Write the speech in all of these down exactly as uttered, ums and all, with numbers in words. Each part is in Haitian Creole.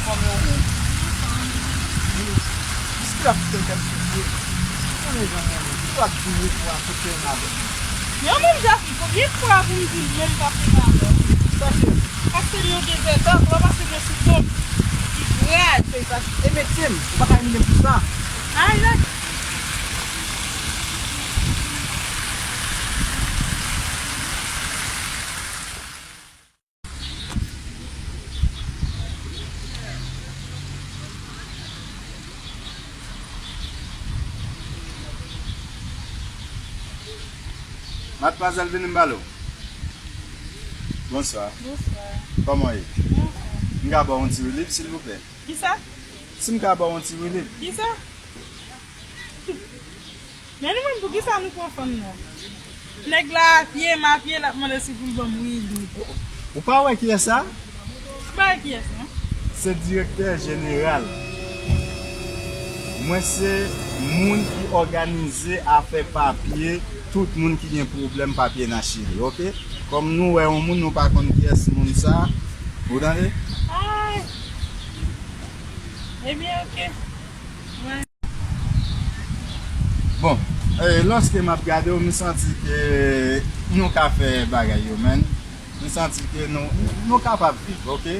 Fanmi w menm. Wi. Jis ki l ap kite kè m soufri. Konnen jan mwen menm. Ki w ap di wi pou a sou kè m avè m? Yon moun di ap wi pou a pou m di l menm pa fè m avè w. Sa se. Paske nou dezètan, lè w pase mwen sou kont ki grad. Se sa, e mete m. Ou pa ka imilye m pou sa. Ay, lè. Madmwazèl, vini m pale w. Bonswa. Bonswa. Kòman w ye? Bonswa. M ka ba w yon ti rilib, silvouplè? Kisa? Si m ka ba w yon ti rilib? Kisa? Men nou menm, poukisa nou pran fanm nan? Nèg la apye, m apye, l ap mande si pou l ban m wi li. Ou pa wè kiyès sa? M pa wè kiyès, non. Se direktè jeneral. Mwen se moun ki òganize afè papye tout moun ki gen pwoblèm papye nan Chili, oke? Kòm nou wè yon moun, nou pa konn kiyès moun sa, ou tande? Ay! Ebyen, oke. Mwen Bon, eh, lòske m ap gade w, m santi ke nou ka fè bagay yo, menn. M santi ke nou, nou kapab viv, oke?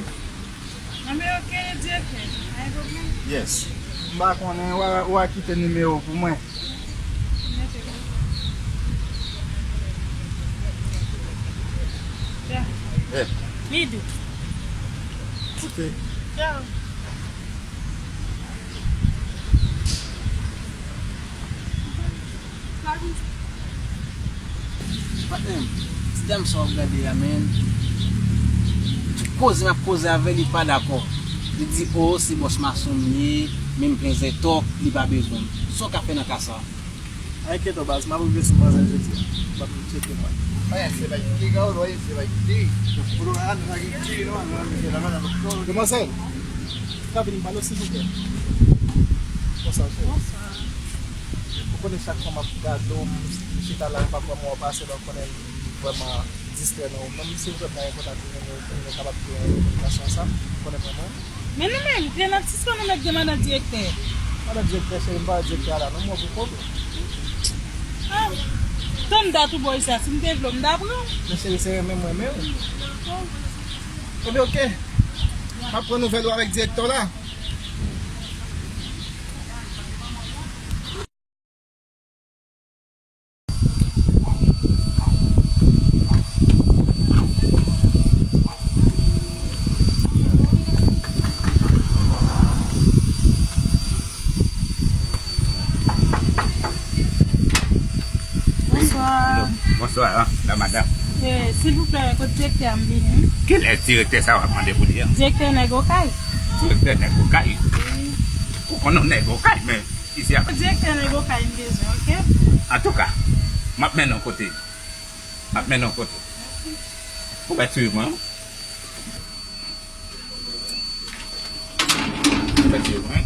Anben, oke, direktè. Pa gen pwoblèm. Yes. M pa konnen, w a, w a kite nimewo w pou mwen. Mèsi. Tchao. Eh. Li dou. Oke. Tchao. Patnè m, ti dam sa w ap gade a, menn, tout koze m ap koze avè l, li pa dakò. Li di, o, se bòs mason m ye, men m plen zètòk, li pa bezwen m. Sa w ka fè nan ka sa a? Ay, kèt w baz, m ap rive sou manzè jodi a. W ap tcheke mwen. Ay, se bay piga w lòy, se bay pi. Pou nou an, nou pa gen pi, non, nou an, nou la, la, la. Demwazèl, w ka vin m pale w, silvouplè? Bonswa, cheri. Bonswa. Ou konnen chak fwa m ap gade w, m, m chita la, m pa kwè m wè w pase, donk konnen m vrèman distrè nan ou. Menm si w fè m pa gen kontak ou, nou, nou kapab gen kominikasyon ansanm, ou konnen mwen, mwen. Men nou menm, Grenad sispann ou mèt gen madan direktè. Madan direktè, cheri, m pa wè direktè a la, non, m wè pou kont ou. Ah, tann dat ou bò isi a, si m te vle w, m ta pran w. Men cheri, se renmen m renmen w. Ebyen, oke. M ap pran nouvèl ou avèk direktè w la. Bonswa. Bonswa, la madanm. Eh, silvouplè, kote direktè a m vini? Kilès direktè sa w ap mande pou li an? Direktè nèg Okay. Direktè nèg Okay? Wi. Ou konn yon nèg Okay, men isi a. Direktè nèg Okay m bezwen, oke? Antouka, m ap mennen w kote. M ap mennen w kote. Ou mèt swiv mwen. Ou mèt swiv mwen.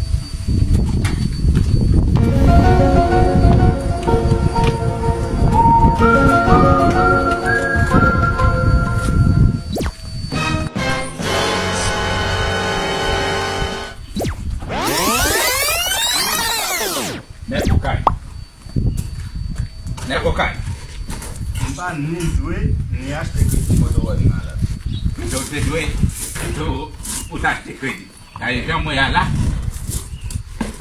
Nèg Okay. Nèg Okay. M pa ni dwe, ni achte kredi Motorola nan la. Pito w te dwe, pito ou t achte kredi. Gade jan mwen a la.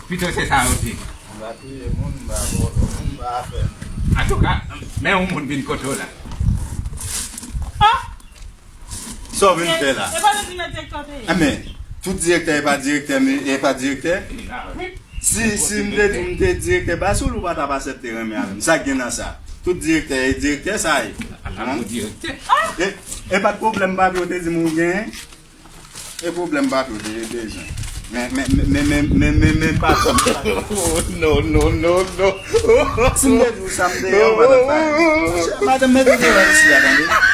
Pito se sa yo di. M pa touye moun, m pa vòlò moun, m pa afè moun. Antouka, men yon moun vin kote w la. Ah! Sa w vin fè la? E pa nan direktè w te ye? Enben, tout direktè e pa direktè, men e pa direktè. Si, si m te di w m te direktè, Basoul ou pa t ap asèpte renmen avè m. Sa k gen nan sa? Tout direktè e direktè sa ye. Ala pou direktè. E, e pa t pwoblèm papye w te di m ou genyen? E pwoblèm papye w te bezwen? Men, men, men, men, men, men, men, patwon. Oh, non, non, non, non. Si m te di w sa, m te ye, ou pa t ap pale. Madanm, mete devan isi a, tande.